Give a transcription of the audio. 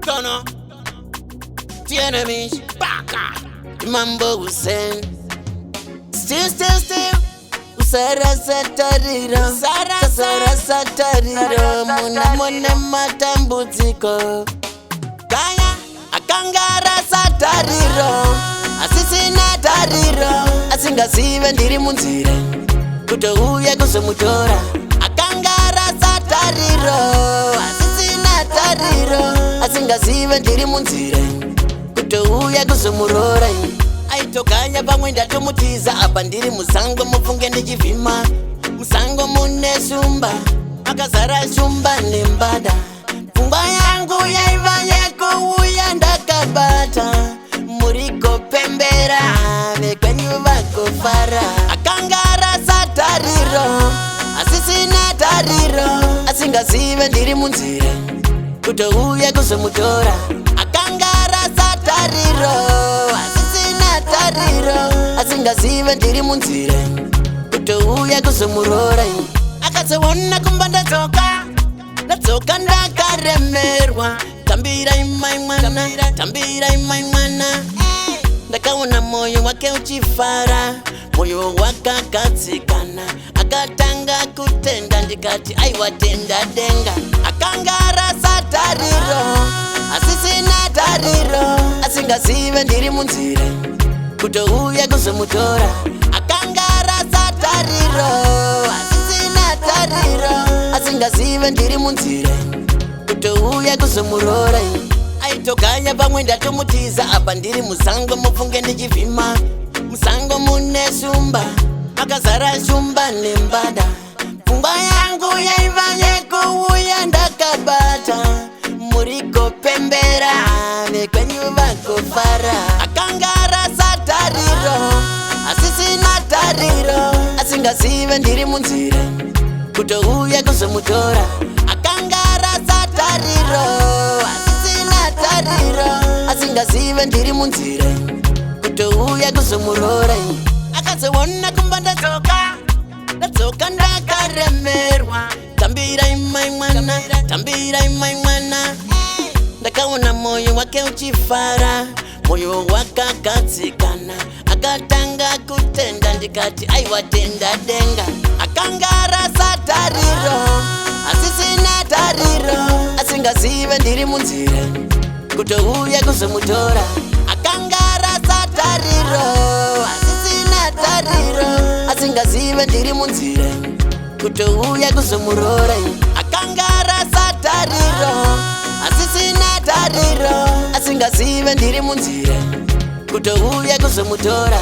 Tono Tienemish Baka Mambo Hussein. Still, still, still. Usarasa tariro, usarasa tariro, muna mune matambudziko. Kaya akanga arasa tariro, asisina tariro, asingazive ndiri munzira kutouya kuzomutora. Akanga arasa tariro, asisina tariro, asingazive ndiri munzira kutouya kuzomurora. Aitoganya pamwe ndatomutiza, apa ndiri musango mufunge ndichivhima. Musango mune shumba, akazara shumba nembada. Pfungwa yangu yaiva yekuuya ndakabata, muriko pembera vekwenyu vakofara. Akanga arasa tariro, asisina tariro, asingazive ndiri munzira kutouya kuzomutora. Akanga arasa tariro, asisina tariro, asingazive ndiri munzira kutouya kuzomurora. Akazoona kumba ndadzoka, ndadzoka ndakaremerwa. Tambirai mai mwana, tambirai mai mwana. Ndakaona moyo wake uchifara, moyo wakagadzikana, akatanga kutenda, ndikati aiwa, tenda denga. Akanga arasa tariro, asisina tariro, asingazive ndiri munzira kutouya kuzomutora. Akanga arasa tariro, asisina tariro, asingazive ndiri munzira kutouya kuzomurora. Aitoganya pamwe ndatomutiza, apa ndiri musango mufunge ndichivhima. Musango mune shumba, akazara shumba nembada. Pfungwa yangu yaiva yekuuya ndakabata, muriko pembera vekwenyu vakofara. Akanga arasa tariro, asisina tariro, asingazive ndiri munzira kutouya kuzomutora. Akanga arasa tariro, asisina tariro, asingazive ndiri munzira kutouya kuzomurora. Akazoona kumba ndadzoka, ndadzoka ndakaremerwa. Tambirai mai mwana, tambirai mai mwana. Ndakaona moyo wake uchifara, moyo wakagadzikana, akatanga kutenda, ndikati aiwa, tenda denga. Akanga arasa tariro, asisina tariro, asingazive ndiri munzira kutouya kuzomutora. Akanga arasa tariro, asisina tariro, asingazive ndiri munzira kutouya kuzomurora. Akanga arasa tariro, asisina tariro, asingazive ndiri munzira kutouya kuzomutora.